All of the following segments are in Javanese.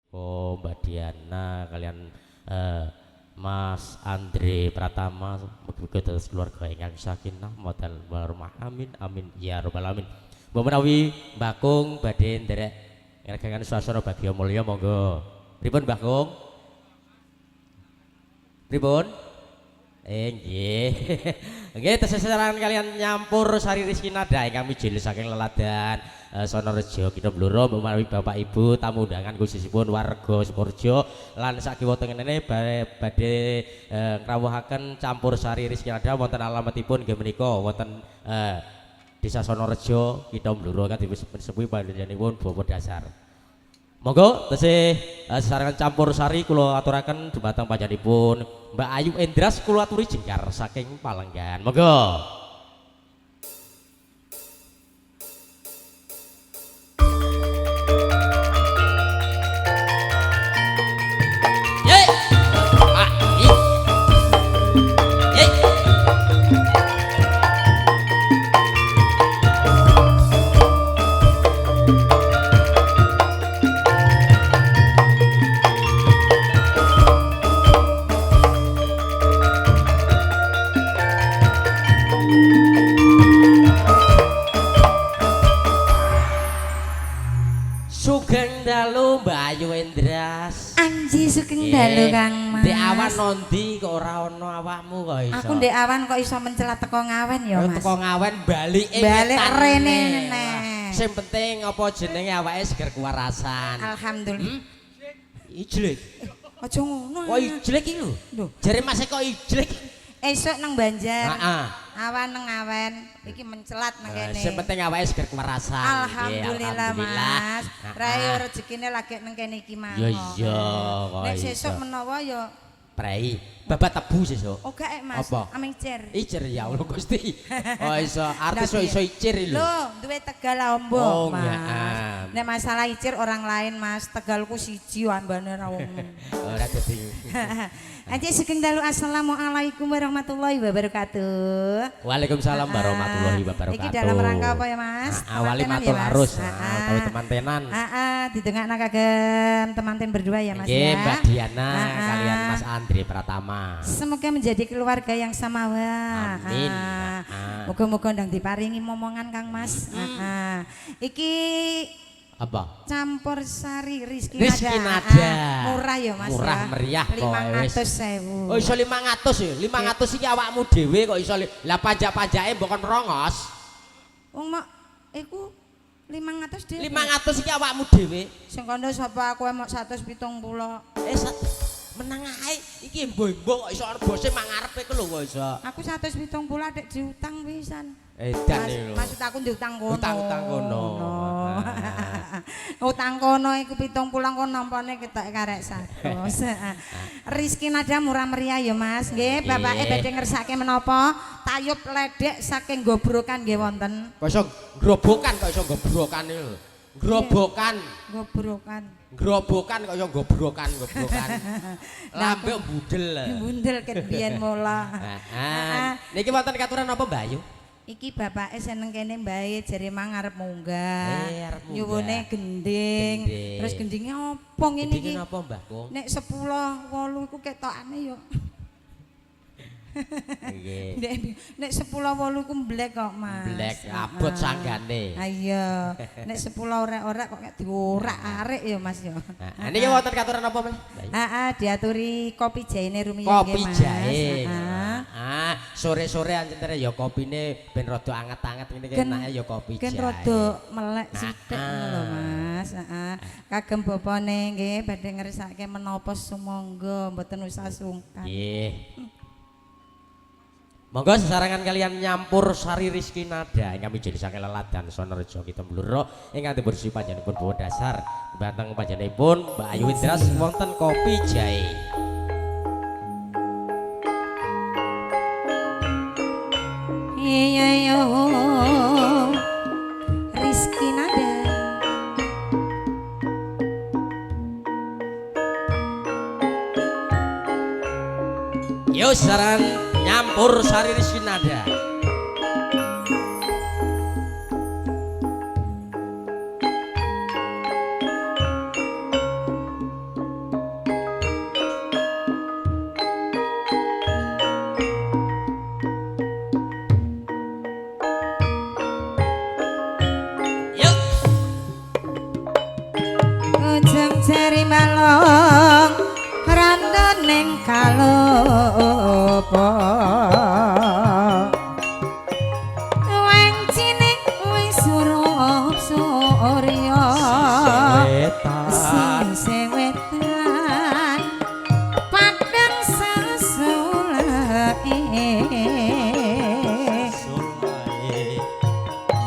Oh, Mbak Diana kalian Mas Andre Pratama mugi-mugi dados keluarga ingkang sakinah mawaddah warahmah, amin amin ya rabbal alamin. Mbok menawi Mbah Kung badhe nderek ngregengan suasana bagya mulya monggo. Pripun Mbah Kung? Pripun? Nggih. Nggih tesih sesarengan kalian nyampur sari Rizky Nada ingkang mijil saking leladan Sonorejo Kitha Blora, mbok menawi Bapak Ibu tamu undangan khususipun warga Sukorejo lan sakiwa tengenene badhe ngrawuhaken campur sari Rizky Nada wonten alamatipun nggih menika wonten Desa Sonorejo Kitha Blora kan dipunsepuhi panjenenganipun Bapak Dasar. Monggo tesih sesarengan campur sari kula aturaken dumateng panjenenganipun Mbak Ayu Endras kula aturi jengkar saking Palenggan. Monggo. Ye. Ah, i. Ye. Sugeng dalu Mbak Ayu Endras. Anji sugeng dalu Kang Mas. Ndek awan nondi kok ora ana awakmu kok iso. Aku ndek awan kok iso mencelat teko ngawen ya Mas. Teko ngawen balike balik ngetan rene neh. neh. Sing penting apa jenenge awake seger kewarasan. Alhamdulillah. Ijlik. Aja ngono. Kok ijlik iki lho? Lho. Jare Mas kok ijlik. Esuk nang Banjar. Heeh. Awan nang ngawen iki mencelat nang kene. Sing penting awake seger kewarasan. Alhamdulillah Mas. Rayo rezekine lagi nang kene iki Mas. Ya iya kok. Nek sesuk menawa ya prei. Babat tebu sesuk. Oh gak Mas, Apa? aming cer. Icir ya Allah Gusti. Oh iso artis kok iso icir lho. Lho, duwe Tegal ombo, Oh, Mas. nggak. Nek masalah icir orang lain, Mas, Tegalku siji ambane ra wong. Ora dadi. Anji sugeng dalu, assalamualaikum warahmatullahi wabarakatuh. Waalaikumsalam warahmatullahi wabarakatuh. Iki dalam rangka apa ya, Mas? Awali Temantenan matul ya, Mas? arus, utawi temantenan. Heeh, didengakna kagem temanten berdua ya, Mas Nggih, ya. Mbak Diana kalian Mas Andre Pratama. Semoga menjadi keluarga yang samawa. Amin. Moga-moga ndang diparingi momongan Kang Mas. Iki Apa? Campur sari Rizky, Rizky Nada. Murah ya Mas. Murah ya? meriah pokoke wis. 500.000. Oh iso 500 ya. 500 iki awakmu dhewe kok iso. Lah pajak-pajake mbok kon rongos. Wong mak iku 500 dhewe. 500 iki awakmu dhewe. Sing kandha sapa aku mok 170. Menang ae iki embo-embo kok iso ana bose mangarepe ku lho kok iso. Aku 170 adek diutang pisan. Edan iki lho. Maksud aku diutang kono. Utang-utang kono. Utang kono iku 70 kono nampane ketok karek 100. Rizky Nada murah meriah ya Mas. Nggih, bapake badhe ngersake menapa? Tayub ledek saking gobrokan nggih wonten. Kok iso grobokan kok iso gobrokan iki lho. Grobokan. Gobrokan. Grobokan kok iso gobrokan gobrokan. Lambe budel. Bundel ket biyen mula. Heeh. Niki wonten katuran apa Mbak Ayu? Iki bapake seneng kene mbae jare mang arep munggah. Arep munggah. Nyuwune gending. Terus gendinge opo ngene iki? Gendinge napa Mbah Kung? Nek 10 8 iku ketokane yo. Nggih. Nek 10 8 iku mblek kok Mas. Mblek abot sanggane. Ha iya. Nek 10 orek-orek kok nek diorak-arek ya Mas ya. Heeh. Niki wonten katuran apa Mas? Heeh, diaturi kopi jahene rumiyin nggih Kopi Mas. jahe. Heeh. Ah, sore-sore anjentere ya kopine ben rada anget-anget ngene iki enake ya kopi jahe. Gen rada melek sithik ngono lho Mas. Heeh. Kagem bapane nggih badhe ngersake menapa sumangga mboten usah sungkan. Nggih. Monggo sesarengan kalian nyampur sari Rizky Nada ingkang mijil saking leladan Sonorejo Kita Blora ingkang dipun panjenenganipun bawa dasar dumateng panjenenganipun Mbak Ayu Indras wonten kopi jahe. Iya yo Rizky Nada. Yo saran nyampur sari Rizky Nada. Kalopo wancine wis surup surya sisih wetan padang sesulake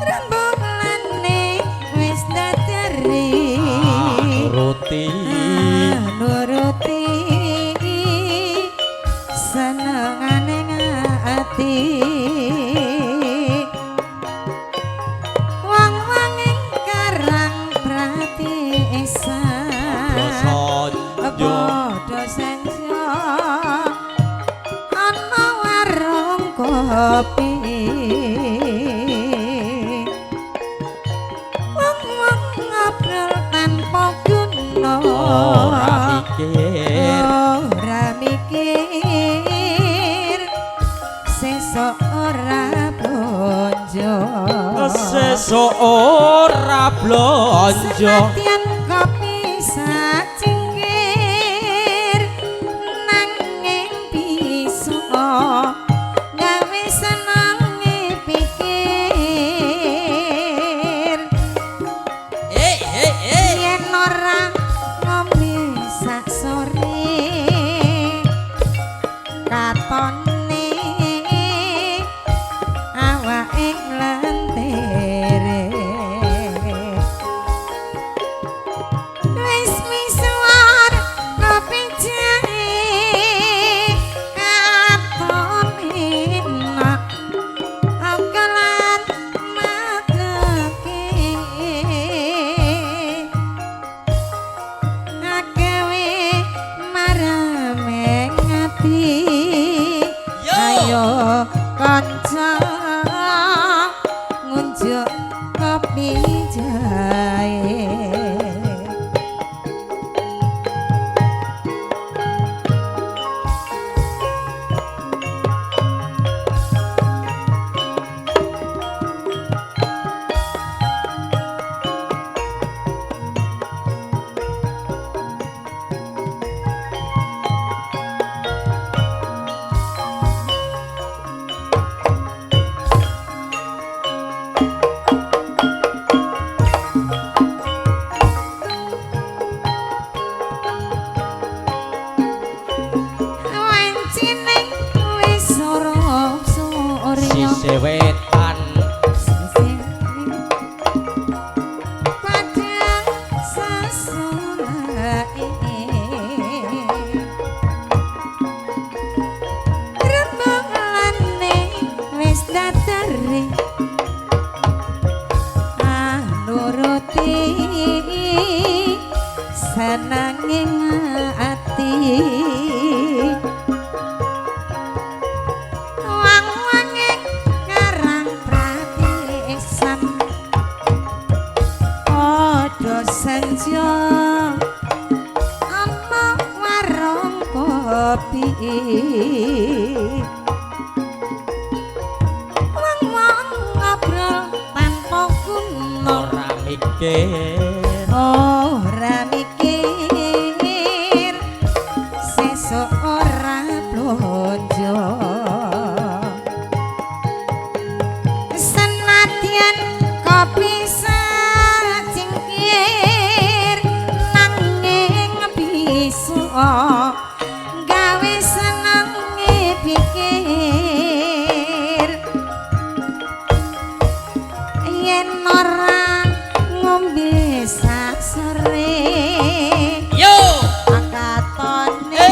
rembulane wis dadari nuruti nuruti senengane ati wong-wong ing karang pratisan padha senja ana warung kopi wong-wong ngobrol tanpa guna ora mikir ora mikir sesuk ora blonjo sesuk ora blonjo senadyan kopi sacingkir nanging bisa gawe senenge pikir yen ora ngombe sak sore katone awake nglentere wis misuwur kopi jahe katone enak akalan mageke agawe marame ati. Yo. Ayo kanca ngunjuk kopi jahe. Wancine wis surup surya sisih wetan sisih padang sesulake rembulane wis dadari anuruti senenge ati wong-wonge karang pratisan padha senja ana warung kopi wong-wong ngobrol tanpa guna ora mikir ora mikir sesuk ora blonjo senadyan kopi sacingkir nanging bisa gawe senenge pikir yen ora ngombe sak sore yo akatone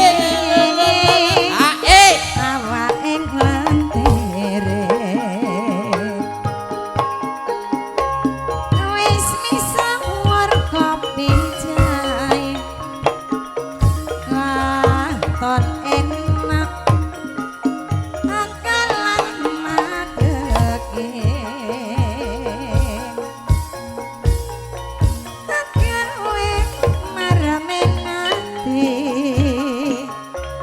ah eh awake nglantere wis misuwur kopi jahe katon enak akalan madeke agawe marame ati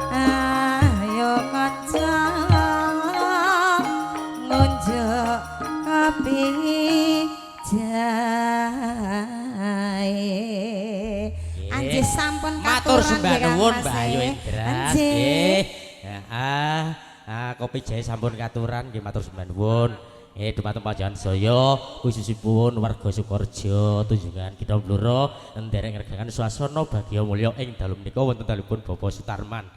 ayo kanca ngunjuk kopi jahe. Nggih sampun Matur katuran sembah nggih, Kang nuwun Mas. Mbak Ayu Indra. Nggih. Nggih. Heeh. Ah, kopi jahe sampun katuran nggih, matur sembah nuwun. Nggih, dumateng panjenengan sedaya, khususipun warga Sukorejo, Tunjungan, Kitha Blora, nderek ngregengan suasana bagya mulya ing dalu menika wonten dalipun Bapak Sutarman.